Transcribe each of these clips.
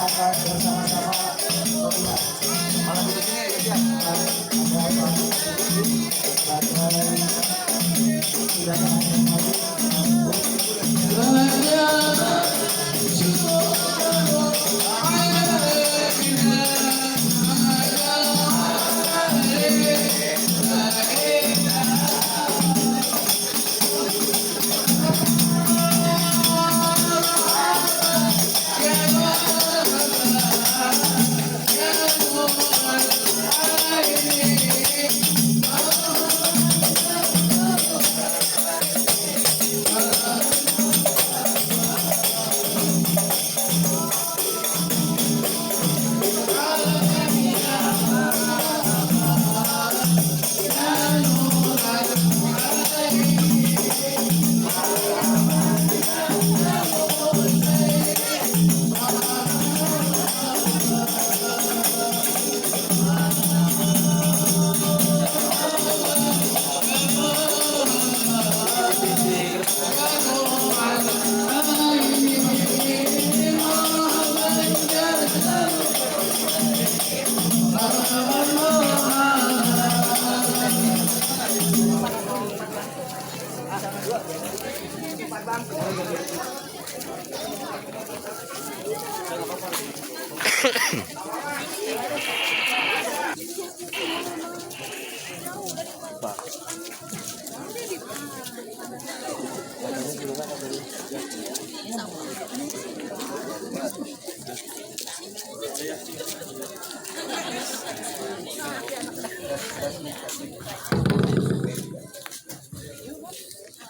akan bersama-sama melihat malam ini ya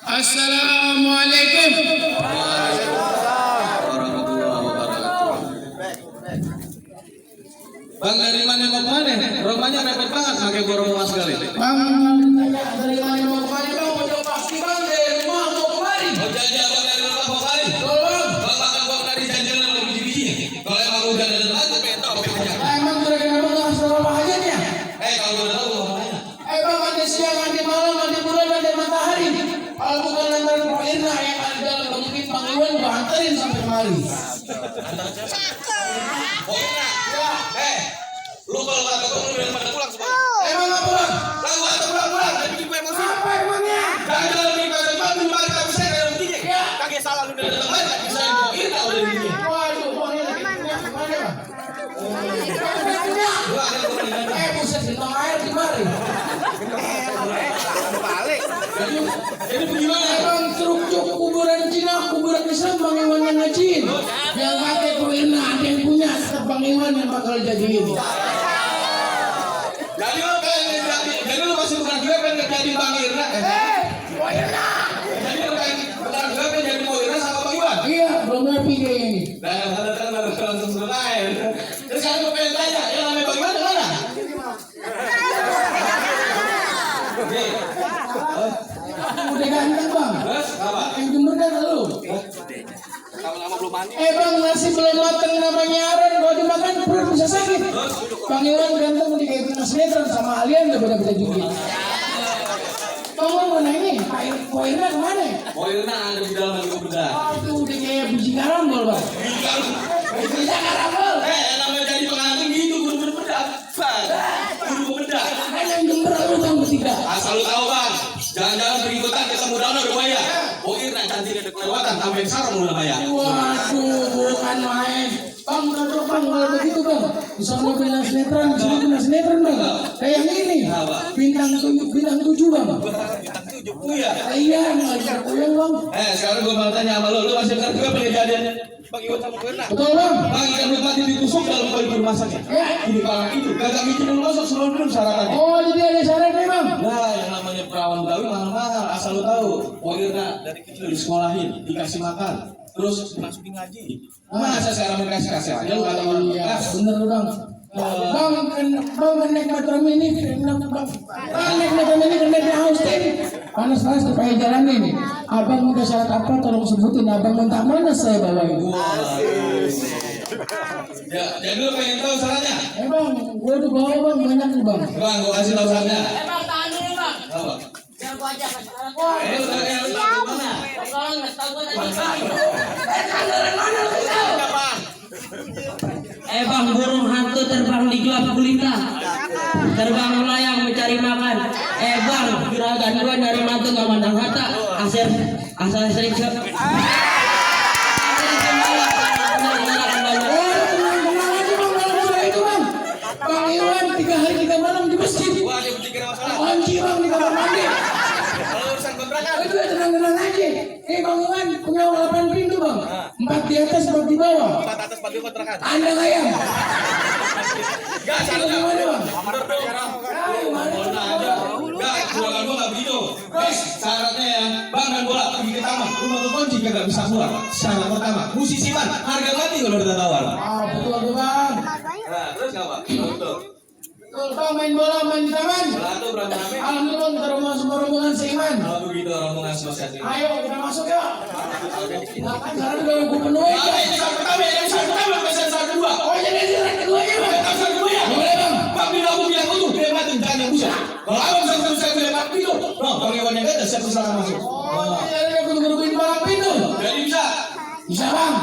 Assalamualaikum. Bang dari mana mau kemana? Romanya repot banget pakai borong emas sekali. Bang, dari mana mau kemari bang? Udah pasti bang dari rumah mau kemari. Oh jadi abang dari rumah mau kali? Tolong. Bang makan buang dari jajanan mau biji-bijinya. Kalau emang udah ada tempat, tapi itu apa aja? Emang kira kenapa nggak seberapa aja dia? Kalau udah tahu mau mana? Bang ada siang, ada malam, ada bulan, ada matahari. Kalau bukan antara Pak Irna yang ada dalam mungkin Bang Iwan gua anterin sampai kemari. Oh iya. Lu kalau nggak ketemu udah pada pulang semua. Emang apa bang? Lalu atau pulang, tapi bikin gue emosi. Apa emangnya? Jangan lebih pada tempat lu balik tak bisa dalam begini. Kagak salah lu udah datang balik, bisa mau Irna udah begini. Waduh, Bang Irna kemana bang? Buset bintang air di mari. Jadi bagaimana? Emang truk kuburan Cina, kuburan Islam Bang Iwan yang ngajiin. Yang kata Pak Irna ada yang punya, tetap Bang Iwan yang bakal jadiin. Jadi lu masih bukan gue pengen jadi Bang Irna. Pak Irna. Jadi lu bukan gue pengen jadi Bang Irna sama Bang Iwan. Iya, belum rapi kayak ini. Nah, langsung selesai. Terus sekarang gue pengen tanya, yang namanya Bang Iwan mana? Udah ganteng bang. Terus apa? Yang jemur kan lu. Lama-lama belum mandi. Bang, nasi belum mateng namanya aren. Kalau dimakan perut bisa sakit. Bang Iwan ganteng udah kayak film sinetron sama Alien udah beda-beda juga. Bang mau nanya, Pak Irna kemana? Bang Irna ada di dalam lagi bedah. Aduh, udah kayak biji karambol bang. Biji karambol. Namanya jadi pengantin gitu, kudu bedah. Kudu bedah. Yang jemur lu bang bertiga. Asal lu tahu bang, jangan-jangan berikutan ketemu daun udah bayar. Bang Irna cantik ada kelewatan, tambahin sarung udah bayar. Waduh, bukan main. Bang, udah bang, kalau begitu bang. Di sana bilang sinetron, di sini bilang sinetron bang. Kayak yang ini, bintang 7 bang. Bintang 7 Puya. Iya, ngajar puyeng bang. Sekarang gue mau tanya sama lu masih ngerti gak kejadian Bang Iwan sama Bang Irna? Betul bang. Bang ikan lu mati ditusuk dalam kali masaknya. Ini kalau itu, gak bikin lu masuk seluruh belum syaratnya. Oh, jadi ada syaratnya bang. Nah, yang namanya perawan Betawi mahal-mahal. Asal lu tahu, Bang Irna dari kecil disekolahin, dikasih makan, terus dimasukin ngaji. Masa sekarang dikasih aja lu kata orang Iya, bener bang. Bang, naik motor mini, naik motor mini kena di haus ini. Panas-panas supaya jalan ini. Abang udah syarat apa? Tolong sebutin. Abang minta mana saya bawain? Ya, jadi lu pengen tahu syaratnya? Bang, gue udah bawa bang, banyak nih bang. Bang, gua kasih tahu syaratnya. Bang, tahan dulu bang. Apa? Biar gua aja kasih tahu. Lu tahu mana? Tolong nggak tahu gua tadi. Siapa? di gelap gulita, terbang melayang mencari makan. Bang, juragan gua dari mantu gak mandang harta, asal sering tenang aja bang, dalam masalah itu bang. Bang Iwan 3 hari 3 malam di masjid. Wah, dia berpikir masalah. Kunci bang di kamar mandi. Kalau urusan kontrakan. Itu ya tenang aja. Bang Iwan punya 8 pintu bang. 4 di atas, 4 di bawah. 4 atas 4 kontrakan. Anda ayam. Gak, salah Gimana bang? Mundur dong. Bola aja. Gak, juragan gua gak begitu. Guys, syaratnya ya, bang dan bola pergi ke taman. Rumah kekunci kagak bisa pulang. Syarat pertama, musisi man, harga mati kalau udah tawar. Betul tuh bang. Nah, terus apa? Betul. Betul bang, main bola main di taman. Bola tuh berapa rame? Alhamdulillah kita semua rombongan seiman. Kalau begitu rombongan semangat ini. Ayo kita masuk ya. Nah, kan sekarang udah gue penuhi. Ini syarat pertama, ini syarat pertama, syarat kedua. Oh jadi syarat keduanya bang. Syarat kedua ya? Boleh bang. Bang bila aku bilang itu, dia mati jangan yang busa. Kalau abang saya bilang bang itu, bang Iwan yang ada siapa silakan masuk. Oh jadi aku nungguin barang pintu. Jadi bisa. Bisa bang.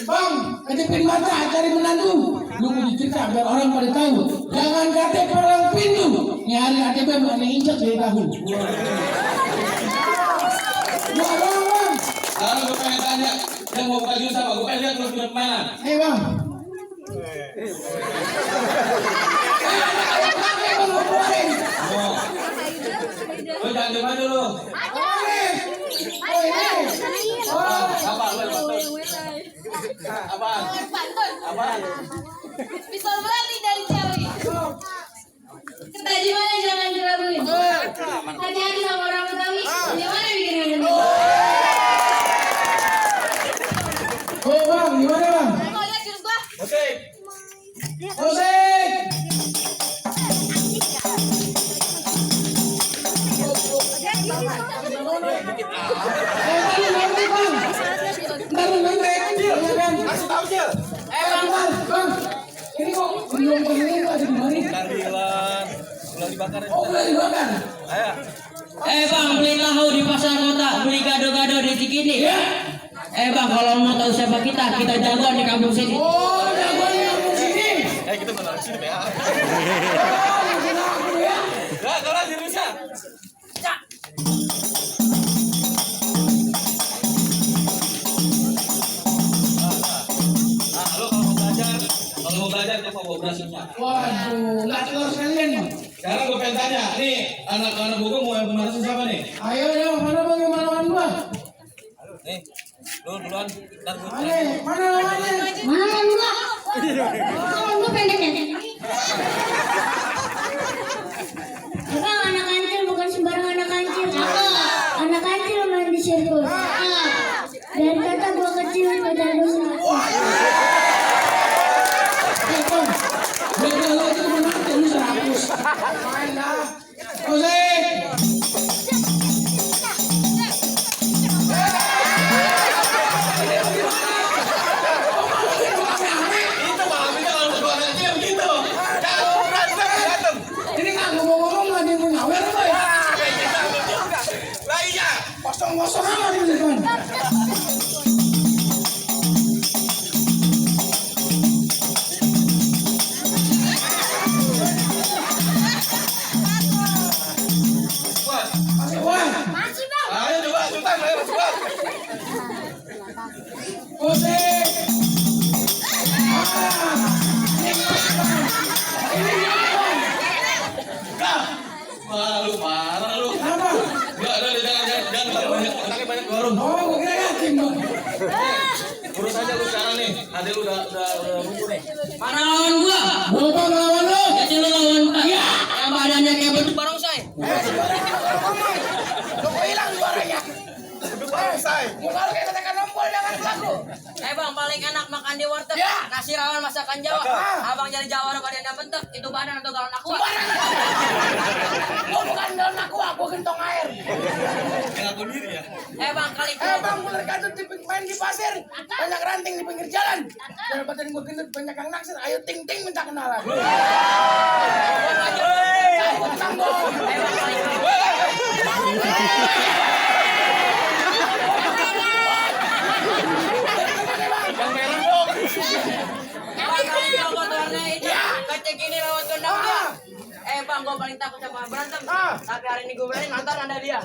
Bang, ketipin mata cari menantu. Lu mau dicerita biar orang pada tahu. Jangan KTP orang pintu. Nyari KTP bukan injak dari tahu. Wah bang. Sekarang gue pengen tanya, yang mau buka jurus apa? Gue pengen lihat film mainan. Hei bang. Lo jangan coba dulu. Apa? Apaan? Apaan? Pistol berarti dari cewek. Kata gimana jangan diraguin. Hati-hati sama orang Betawi. Gimana bikin yang Oh bang, gimana bang? Kau lihat jurus gua? Oke. Musik. Tadi nanti bang. Ntar nanti. Kasih tahu sih. Bang, bang. Ini kok belum ini ada di mana? Bilang, udah dibakar. Oh udah dibakar. Ayo. Bang, beli tahu di pasar kota, beli gado-gado di Cikini. Ya. Bang, kalau mau tahu siapa kita jagoan di kampung sini. Oh jagoan di kampung sini. Kita benar sini ya. Oh jagoan aku ya. Enggak, kalau di Rusia. Kalau mau belajar kita mau beras semua. Waduh, nggak telur sekalian bang. Sekarang gue pengen tanya, nih anak-anak gue mau yang pemanasan siapa nih? Ayo ya, mana bang yang mana gua? Nih, lu duluan, ntar gue. Mana lawannya? Mana kan gua? Kawan gua pendek ya. Abang anak kancil bukan sembarang anak kancil. Anak kancil main di sirkus. Dan kata gua kecil pada dosa. Bang, beda lagi menang jadi 100. Main dah. Musik. Itu malam itu kalau berdua aja begitu. Kalau berantem. Ini nggak ngomong-ngomong nggak ada yang nyawer apa ya? Lah iya. Kosong-kosong amat ini depan. Masih kuat. Masih bang. Ayo coba, sultan, ayo coba. Musik. Wah, lu parah lu. Kenapa? Enggak, jangan banyak, otaknya banyak gorong. Oh, gue kira yakin bang. Urus aja lu sekarang nih. Adek lu udah ngumpul nih. Mana lawan gua? Gua bang lawan lo. Jadi lu lawan iya. Yang badannya kayak batu barongsai. Lo hilang suaranya. Selesai. Muka lo kayak katakan nombol jangan pelaku. Bang, paling enak makan di warteg. Ya. Kasih rawan masakan Jawa. Abang jadi Jawa kalau dia bentuk itu badan atau galon aqua. Gua bukan galon aku gentong air. Ngaku diri ya. Bang, kali Bang, gue terkadang main di pasir. Banyak ranting di pinggir jalan. Biar badan gue gendut, banyak yang naksir. Ayo ting-ting minta kenalan. Sambung. Bang, kali Yang merah dong. Bang, kali warna ini kecek ini tendang dia. Bang, gue paling takut sama berantem. Tapi hari ini gue berani nonton anda dia.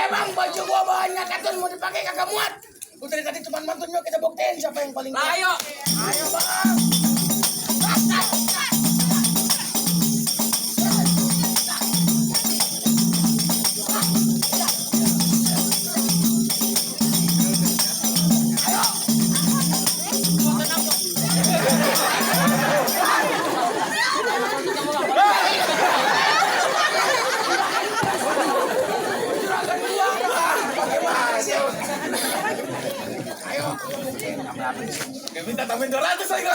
Emang baju gua banyak kan mau dipakai kagak muat. Gua dari tadi cuma bantuin yuk kita buktiin siapa yang paling kuat. Ayo. Ayo bang. Minta tambahin 200 lagi.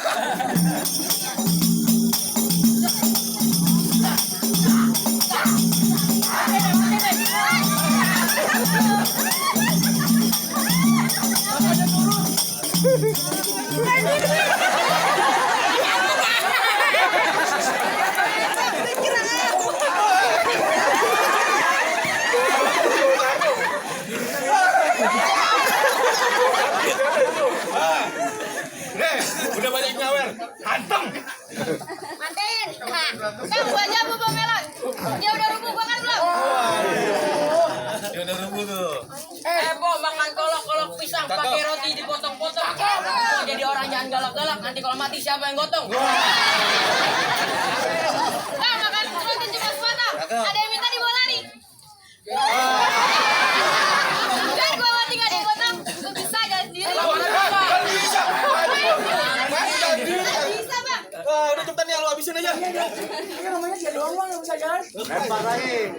Udah banyak nyawer, hantem. Matiin. Nah, kan gua jamu Bang Melon. Dia udah rubuh gua kan belum? Ya udah rubuh tuh. Bo, makan kolok pisang pakai roti dipotong-potong. Bo, jadi orang jangan galak-galak. Nanti kalau mati siapa yang gotong? Bang, makan roti cuma sepotong. Ada yang minta dibawa lari. Kan gua mati gak digotong. Gua bisa jalan sendiri. Bisa bang. Udah cepetan ya, lu habisin aja. Ini namanya dia doang bang yang bisa jalan. Lempar lagi.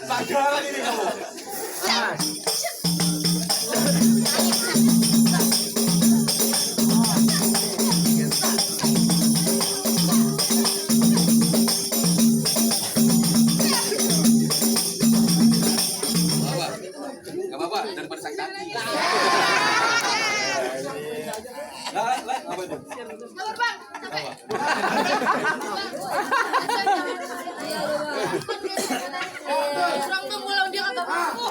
Pelajaran ini kamu. Gak apa-apa, daripada sakit hati. Apa itu? Sabar bang. Sampai. Serang tuh mulai dia kata aku.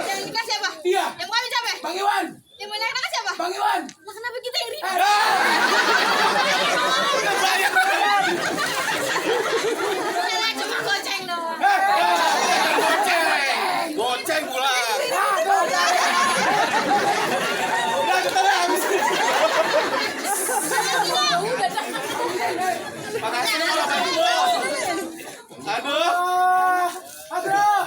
Yang dikasih apa? Iya. Yang kami siapa? Bang Iwan. Yang banyak kasih siapa? Bang Iwan. Lah kenapa kita yang ribet? Saya cuma goceng doang. Goceng pulang. Makasih lu kalau kayak gitu. Aduh. Aduh.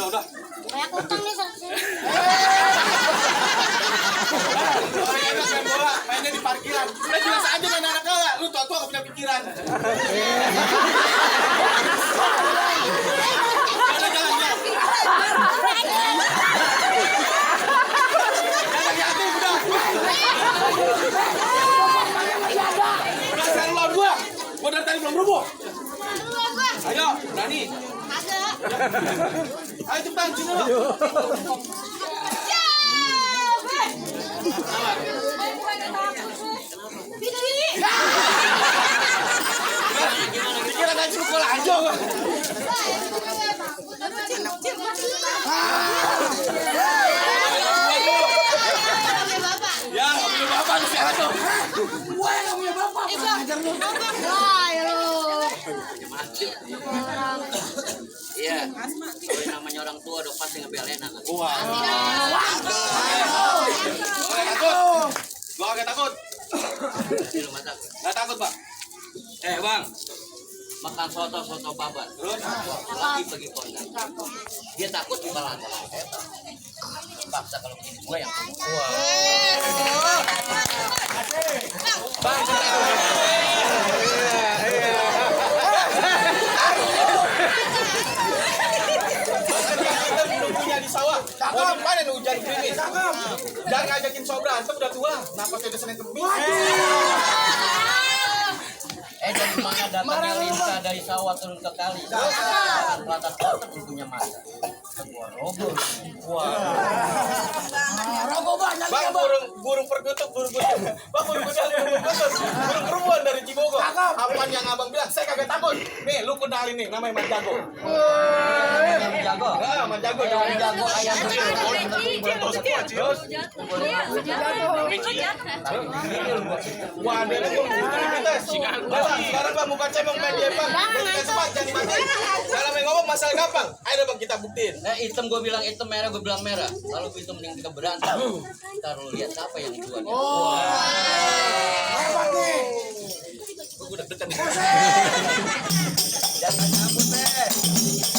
Udah. Banyak utang nih saksi. Main bola, mainnya di parkiran. Udah jelas aja main anak kau. Lu tua-tua gak punya pikiran. Jangan. Jangan yakin udah. Udah sekarang lawan gua. Gua dari tadi belum rubuh. Ayo, berani. Ada. Ayo cepetan sini lu. Pikiran aja lu bola aja gua. Ya, gak punya bapak lu sehat tuh. Gua yang gak punya bapak. Ngajar lu. Iya. Kalau namanya orang tua udah pasti ngebelain anak. Wah. Gua gak takut. Di rumah sakit. Gak takut, Pak. Bang, makan soto babat. Terus lagi pergi kondan. Dia takut di balanta. Paksa kalau begini gue yang. Bang, kita belum punya di sawah. Mau panen hujan gerimis. Jangan ngajakin soal berantem udah tua. Napasnya udah Senin Kemis. Dari mana datangnya lintah dari sawah turun ke kali? Pelatan kotor punya mata. Sebuah rogo. Rogo banyak Bang, burung perkutut, burung gudal. Bang, burung gudal, burung perkutut. Burung perempuan dari Cibogo. Apaan yang abang bilang? Saya kagak takut. Nih, lu kenalin nih, namanya Mat Jago. Jago. Ah, Mat Jago. Ayam jago, ayam Terus? Wah, dia lu sekarang bang muka cemong main dia bang. Kita cepat jangan dimatiin. Kalau main ngomong masalah gampang. Ayo bang kita buktiin. Hitam gue bilang hitam, merah gue bilang merah. Kalau itu mending kita berantem. Ntar lu lihat siapa yang duluan. Hebat nih. Gue udah dekat nih. Jangan nyambut deh.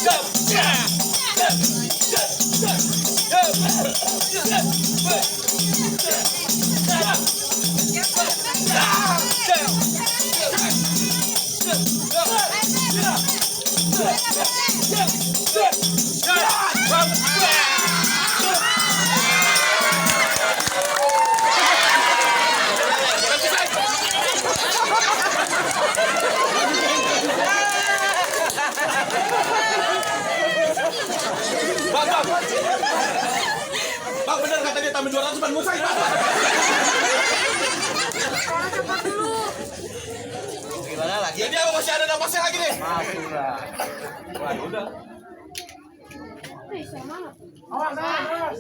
Jam. Bang, bener kata dia tambah 200 ban musai, Bang. Gimana lagi? Jadi apa masih ada napasnya lagi nih? Wah, udah. Awas, awas.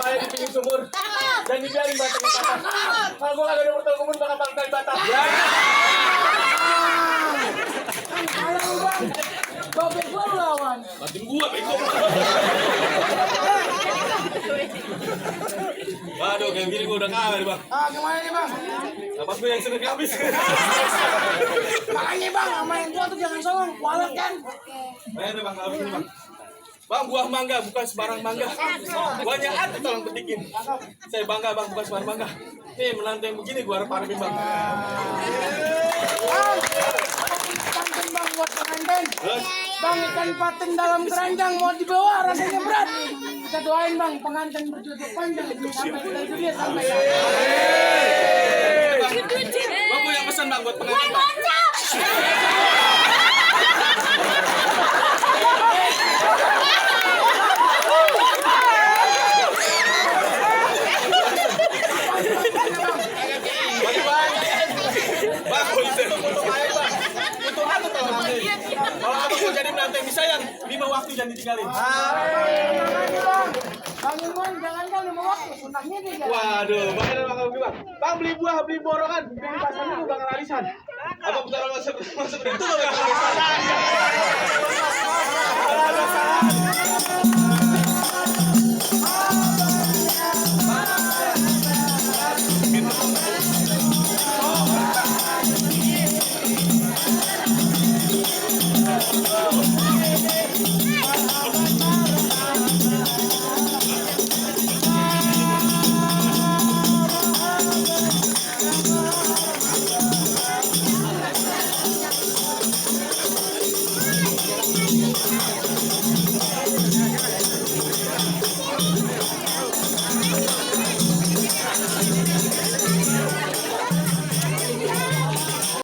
Saya di pinggir sumur dan dibiarin batangnya patah. Kalau gue kagak ada bertemu kumpul bakal tangkal batas. Ayo bang. Bapak gua lawan. Batin gua bego. Waduh, kayak gini gua udah kalah nih, Bang. Gimana nih bang? Napas gua yang sering habis. Makanya bang, sama yang tua tuh jangan songong. Kualat kan? Ayo nih, Bang, habis nih, Bang. Bang, buah mangga bukan sembarang mangga. Buahnya ada tolong petikin. Saya bangga, Bang, bukan sembarang mangga. Nih, menantu yang begini gua harap harapin, Bang. Paten bang buat pengantin. Terus? Bang, ikan paten dalam keranjang mau dibawa rasanya berat. Kita doain bang, pengantin berjodoh panjang sampai dari dunia sampai. Bang, gua yang pesan, Bang, buat pengantin, Bang. Bang, untuk air, Bang. Untuk apa tolong ambil? Kalau abang mau jadi menantu yang disayang, 5 waktu jangan ditinggalin. Bang Imon, jangan kan 5 waktu, sunahnya dia. Waduh, bagaimana Bang Abang Bang? Bang beli buah, beli borongan, di pasar dulu bakal arisan. Abang bentar masuk itu bakal arisan.